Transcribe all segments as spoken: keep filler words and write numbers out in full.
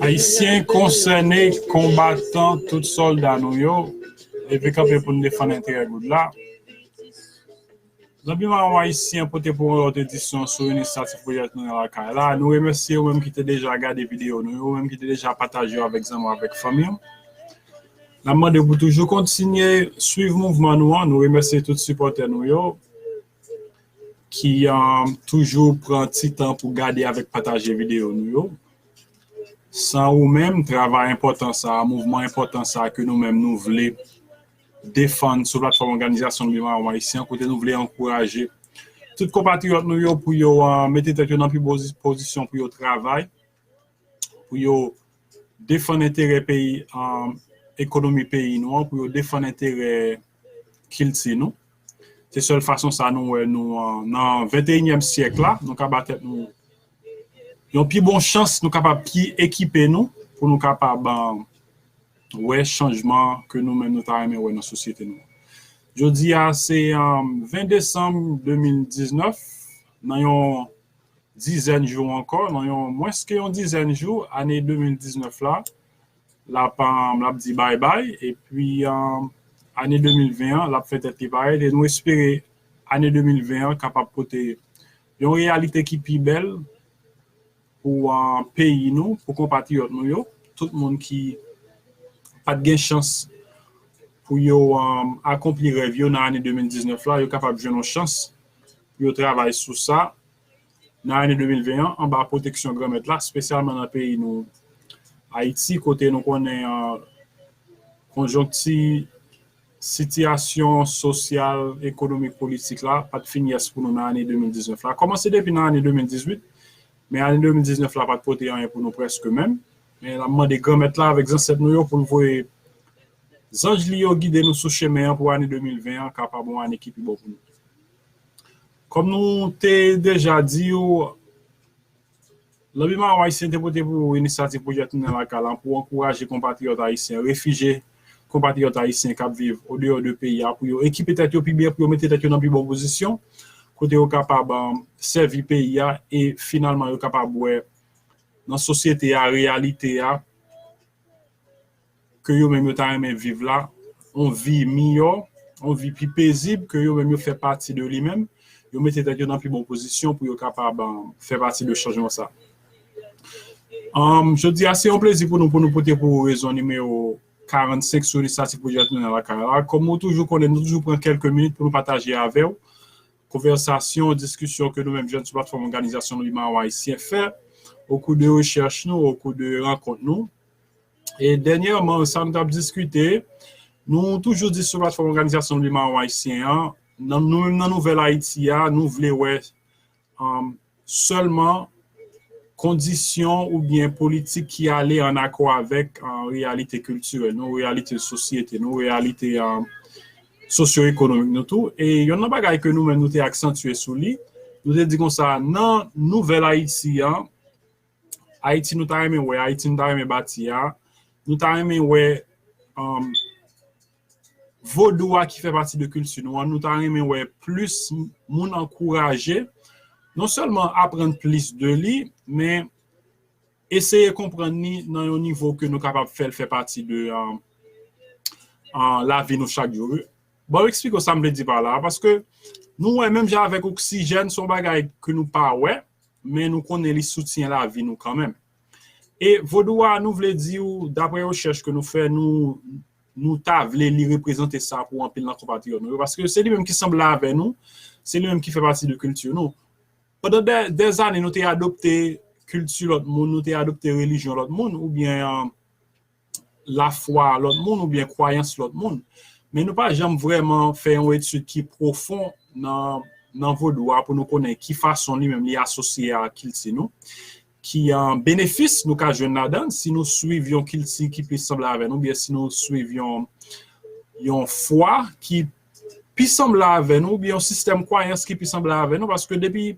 Ayisyen konsène, konbatan, tout sòlda nou yo, leve kanpe pou n defann enterè goud la. Zanmi Mawon Ayisyen pote pou yon lòt edisyon sou inisyativ Pwojè Tounen Lakay la. Nou remèsye ou menm ki te deja gade videyo nou yo, ou menm ki te deja pataje yo avèk zanmi w, avèk fanmi w. N ap mande w pou toujou kontinye swiv mouvman nou an. Nou remèsye tout sipòtè nou yo ki um, toujou pran ti tan pou gade avèk pataje videyo nou yo. San ou menm, travay enpòtan sa a, mouvman enpòtan sa a ke nou menm nou vle defann sou platfòm òganizasyon Lwi Mawon Ayisyen, kote nou vle ankouraje tout konpatriyòt nou yo pou yo uh, mete tèt yo nan pi bon pozisyon pou yo travay, pou yo defann enterè peyi, um, ekonomi peyi nou an, pou yo defann enterè kilti nou. Se sèl fason sa nou wè nou uh, nan venteyinyèm syèk la, nou ka ba tèt nou yon pi bon chans, nou kapab pi ekipe nou pou nou kapab um, wè chanjman ke nou menm nou ta renmen wè nan sosyete nou. Jodi a se um, ven desanm de mil diznèf, nan yon dizèn jou ankò, nan yon mwens ke yon dizèn jou, ane de mil diznèf la, l ap, um, l ap di bay bay, epi um, ane de mil ven an, l ap fè tèt li parèt, e nou espere ane de mil ven an kapab pote yon reyalite ki pi bèl pou uh, peyi nou, pou konpatriyòt nou yo, tout moun ki pa t gen chans pou yo um, akonpli rèv yo nan ane de mil diznèf la, yo kapab jwenn yon chans pou yo travay sou sa nan ane de mil ven an, anba pwoteksyon Granmèt la, espesyalman nan peyi nou, Ayiti, kote nou konnen uh, konjonkti, sitiyasyon sosyal, ekonomik, politik la pa t fin yès pou nou nan ane de mil diznèf la. Kòmanse depi nan ane de mil dizuit, men ane de mil diznèf la pa t pote anyen pou nou prèske menm. Men n ap mande Granmèt la avèk zansèt nou yo pou l voye zanj li yo gide nou sou chemen an pou ane de mil ven an kapab yon ane ki pi bon pou nou. Kòm nou te deja di yo, Lwi Mawon Ayisyen te pote pou inisyativ Pwojè Tounen Lakay la pou ankouraje konpatriyòt ayisyen, refijye konpatriyòt ayisyen k ap viv odeyò de peyi a pou yo ekipe tèt yo pi byen, pou yo mete tèt yo nan pi bon pozisyon, kote yo kapab um, sèvi peyi a e finalman yo kapab wè nan sosyete a, reyalite a, ke yo menm yo ta renmen viv la, yon vi miyò, yon vi pi pezib, ke yo menm yo fè pati de li menm, yo mete tèt yo nan pi bon pozisyon pou yo kapab um, fè pati de chanjman sa. Um, jodi a, se yon plezi pou nou pou nou pote pou rezon nimewo karannsenk sou inisyativ Pwojè Tounen Lakay la. Kòm ou toujou konnen, nou toujou pran kèlke minit pou nou pataje avè w konvèsasyon, diskisyon ke nou menm jèn sou platfòm òganizasyon Lwi Mawon Ayisyen fè okou de rechèch nou, okou de rankont nou. E dènyèman, sa nou t ap diskite, nou toujou di sou platfòm òganizasyon Lwi Mawon Ayisyen an, nan, nou menm nan Nouvèl Ayiti a, nou vle wè um, sèlman kondisyon oubyen politik ki ale an akò avèk uh, reyalite kiltirèl nou, reyalite sosyete nou, reyalite uh, sosyo-ekonomik nou tou. E yonn nan bagay ke nou menm nou te aksantye sou li, nou te di konsa, nan Nouvèl Ayiti an, Ayiti nou ta renmen wè, Ayiti nou ta renmen bati a, nou ta renmen wè um, vodou a ki fè pati de kilti nou an, nou ta renmen wè plis moun ankouraje, non sèlman aprann plis de li, men eseye konprann li nan yon nivo ke nou kapab fè l fè pati de uh, uh, lavi nou chak jou. Ban m eksplike w sa m vle di pa la, paske nou wè menm jan avèk oksijèn, se yon bagay ke nou pa wè, men nou konnen li soutyen lavi nou kanmenm. E vodou a, nou vle di w, daprè rechèch ke nou fè, nou, nou ta vle li reprezante sa pou anpil nan konpatriyòt nou yo, paske se li menm ki sanble avè nou, se li menm ki fè pati de kilti nou. Pandan dè, dè zane, nou te adopte kilti lòt moun, nou te adopte relijyon lòt moun, oubyen uh, lafwa lòt moun oubyen kwayans lòt moun. Men nou pa janm vrèman fè yon etid ki pwofon nan, nan vodou a pou nou konnen ki fason li menm li asosye a kilti nou, ki an benefis nou ka jwenn ladan l si nou swiv yon kilti ki pi sanble avè nou, oubyen si nou swiv yon, yon fwa ki pi sanble avè nou, oubyen yon sistèm kwayans ki pi sanble avè nou, paske depi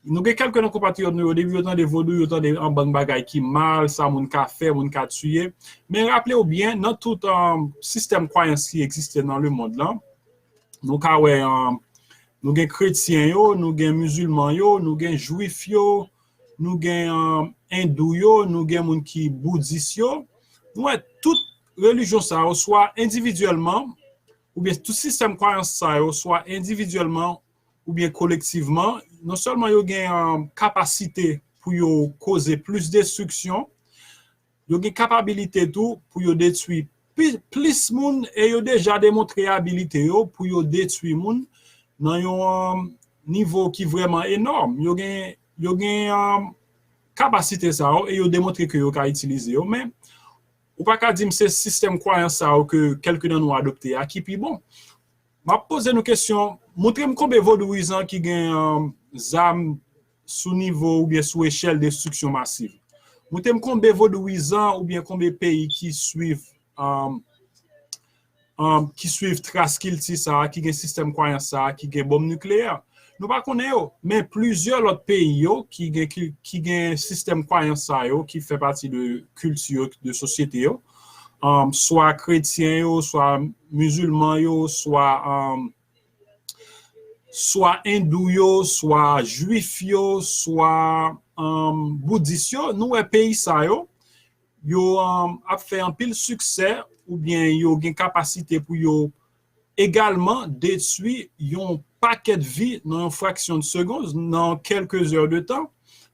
Nou gen kèlke nan konpatriyòt nou yo, depi yo tande vodou, yo tande yon bann bagay ki mal, sa moun ka fè, moun ka tiye. Men raple w byen, nan tout um, sistèm kwayans ki egziste nan lemonn lan, nou ka wè um, nou gen kretyen yo, nou gen mizilman yo, nou gen jwif yo, nou gen um, endou yo, nou gen moun ki boudis yo. Nou wè tout relijyon sa yo, swa endividyèlman, oubyen tout sistèm kwayans sa yo, swa endividyèlman oubyen kolektivman, non sèlman yo gen um, kapasite pou yo koze plis destriksyon, yo gen kapabilite tou pou yo detwi plis moun e yo deja demontre abilite yo pou yo detwi moun nan yon um, nivo ki vrèman enòm. Yo gen, yo gen um, kapasite sa yo e yo demontre ke yo ka itilize yo. Men, ou pa ka di m se sistèm kwayans sa yo ke kèlke nan nou adopte a ki pi bon. M ap poze nou kesyon, montre m konbe vodouyizan ki gen um, zam sou nivo oubyen sou echèl destriksyon masiv. Montre m konbe vodouyizan oubyen konbe peyi ki swiv um, um, ki swiv tras kilti sa a, ki gen sistèm kwayans sa a, ki gen bonm nikleyè. Nou pa konnen yo, men plizyè lòt peyi yo ki gen, ki, ki gen sistèm kwayans sa yo, ki fè pati de kilti yo, de sosyete yo, um, swa kretyen yo, swa mizilman yo, swa um, swa endou yo, swa jwif yo, swa um, boudis yo, nou wè peyi sa yo, yo um, ap fè anpil siksè oubyen yo gen kapasite pou yo egalman detwi yon pakèt vi nan yon fraksyon de segonn, nan kèlke zè de tan,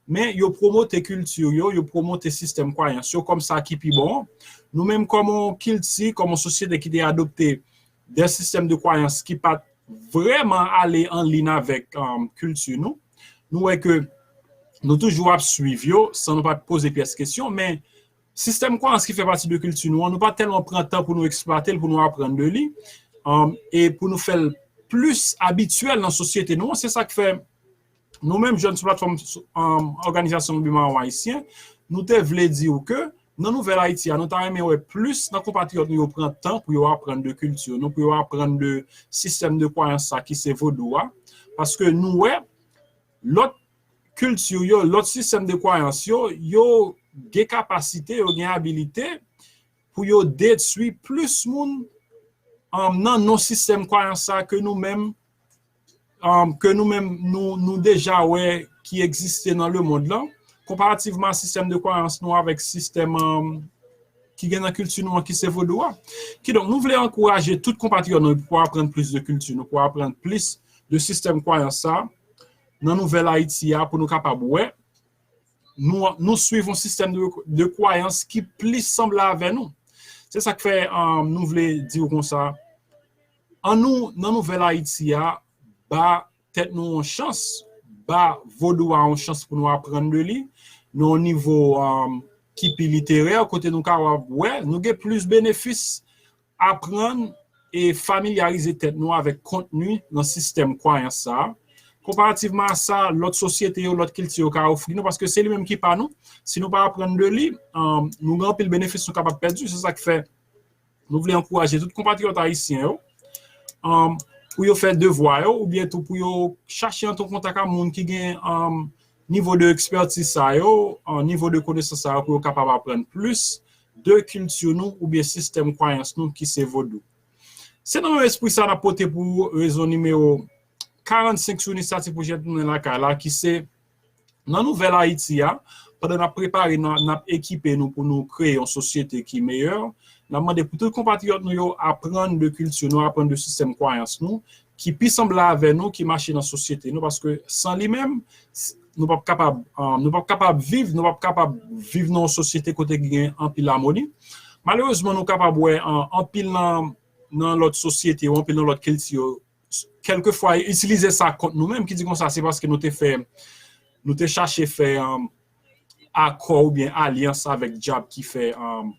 men yo pwomote kilti yo, yo pwomote sistèm kwayans yo kòm sa ki pi bon. Nou menm kòm yon kilti, kòm yon sosyete ki te adopte de sistèm de kwayans ki pa t vrèman ale an liy avèk um, kilti nou, nou wè ke nou toujou ap swiv yo san nou pa poze pyès kesyon, men sistèm kwayans ki fè pati de kilti nou an, nou pa tèlman pran tan pou nou eksplwate l, pou nou aprann de li, um, e pou nou fè l plis abityèl nan sosyete nou an. Se sa k fè nou menm jèn sou platfòm um, Òganizasyon Bimawon Ayisyen, nou te vle di w ke nan Nouvèl Ayiti a, nou ta renmen wè plis nan konpatriyòt nou yo pran tan pou yo aprann de kilti nou, pou yo aprann de sistèm de kwayans sa ki se vodou a. Paske nou wè lòt kilti yo, lòt sistèm de kwayans yo, yo gen kapasite, yo gen abilite pou yo detwi plis moun um, nan non sistèm kwayans sa ke nou menm um, ke nou menm nou, nou deja wè ki egziste nan lemonn lan, konparativman a sistèm de kwayans nou avèk sistèm um, ki gen nan kilti nou an ki se vodou a. Kidonk, nou vle ankouraje tout konpatriyòt nou pou aprann plis de kilti nou, pou aprann plis de sistèm kwayans sa nan Nouvèl Ayiti a pou nou kapab wè nou, nou swiv yon sistèm de, de kwayans ki plis sanble avè nou. Se sa k fè um, nou vle di w konsa, annou, nan Nouvèl Ayiti a, ba tèt nou yon chans, ba vodou a yon chans pou nou aprann de li, nan yon nivo um, ki pi literè, kote nou kapab wè, nou gen plis benefis aprann e familyarize tèt nou avèk kontni nan sistèm kwayans sa a. Konparativman a sa, lòt sosyete yo, lòt kilti yo ka ofri nou, paske se li menm ki pa nou. Si nou pa aprann de li, um, nou gen anpil benefis nou kapab pèdi. Se sa k fè nou vle ankouraje tout konpatriyòt ayisyen yo um, pou yo fè devwa yo, oubyen tou pou yo chache antre an kontak ak moun ki gen um, nivo de ekspètiz sa yo, um, nivo de konesans sa yo, pou yo kapab aprann plis de kilti nou oubyen sistèm kwayans nou ki se vodou. Se nan menm espri sa n ap pote pou rezon nimewo karannsenk sou Inisiyativ Pwojè Tounen Lakay la, ki se nan Nouvèl Ayiti a, pandan n ap prepare, n ap ekipe nou pou nou kreye yon sosyete ki meyè, n ap mande pou tout konpatriyòt nou yo aprann de kilti nou, aprann de sistèm kwayans nou, ki pi sanble avè nou, ki mache nan sosyete nou, paske san li menm, nou p ap kapab, nou p ap kapab viv, nou p ap kapab viv nan yon sosyete kote ki gen anpil amoni. Malerezman, nou kapab wè anpil nan, nan lòt sosyete yo, anpil nan lòt kilti yo, kèlkefwa, itilize sa kont nou menm, ki di konsa, se paske nou te fè, nou te chache fè um, akò oubyen alyans avèk dyab ki fè um,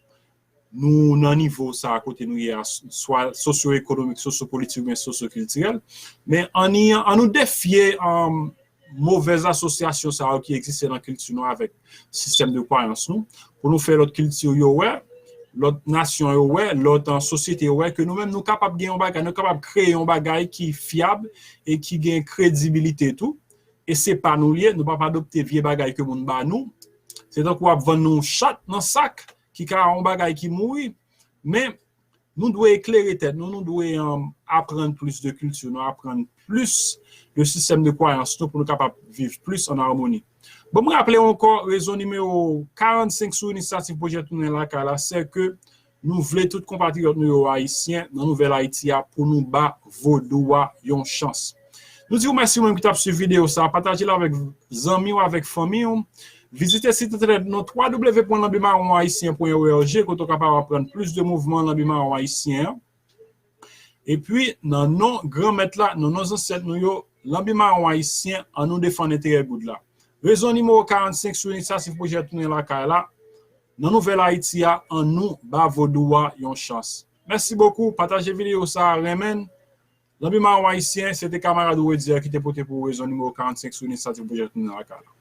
nou nan nivo sa kote nou ye a, swa sosyo-ekonomik, sosyo-politik oubyen sosyo-kiltirèl. Men ann, ann nou defye um, movèz asosyasyon sa yo ki egziste nan kilti nou avèk sistèm de kwayans nou, pou nou fè lòt kilti yo wè, lòt nasyon yo wè, lòt sosyete yo wè, ke nou menm nou kapab gen yon bagay, nou kapab kreye yon bagay ki fyab e ki gen kredibilite tou. E se pa nou l ye, nou p ap adopte vye bagay ke moun ba nou. Se tankou w ap vann nou chat nan sak, ki ka yon bagay ki mouri. Men, nou dwe eklere tèt nou, nou dwe um, aprann plis de kilti nou, aprann plis de sistèm de kwayans nou pou nou kapab viv plis an amoni. Bon, mwen raple ankò, rezon nimewo karannsenk sou inisyativ pwojè Tounen Lakay la, se ke nou vle tout konpatriyòt nou yo ayisyen nan nouvèl Ayiti a pou nou ba vodou a yon chans. Nou di w mèsi ou menm ki t ap swiv videyo sa, pataje l avèk zanmi w, avèk fanmi w. Vizite sit entènèt nou w w w pwen lanbi mawon ayisyen pwen org kote w kapab aprann plis de mouvman lanbi mawon ayisyen an. Epi, nan non Granmèt la, nan non zansèt nou yo, lanbi mawon ayisyen, an nou defann enterè goud la. Rezon nimewo karannsenk sou inisyativ pwojè Tounen Lakay la, nan nouvèl Ayiti a, an nou ba vodou a yon chans. Mèsi bokou, pataje videyo sa a, renmen n. Lanbi mawon ayisyen, se te kamarad ou Redier ki te pote pou ou rezon nimewo karannsenk sou inisyativ pwojè Tounen Lakay la.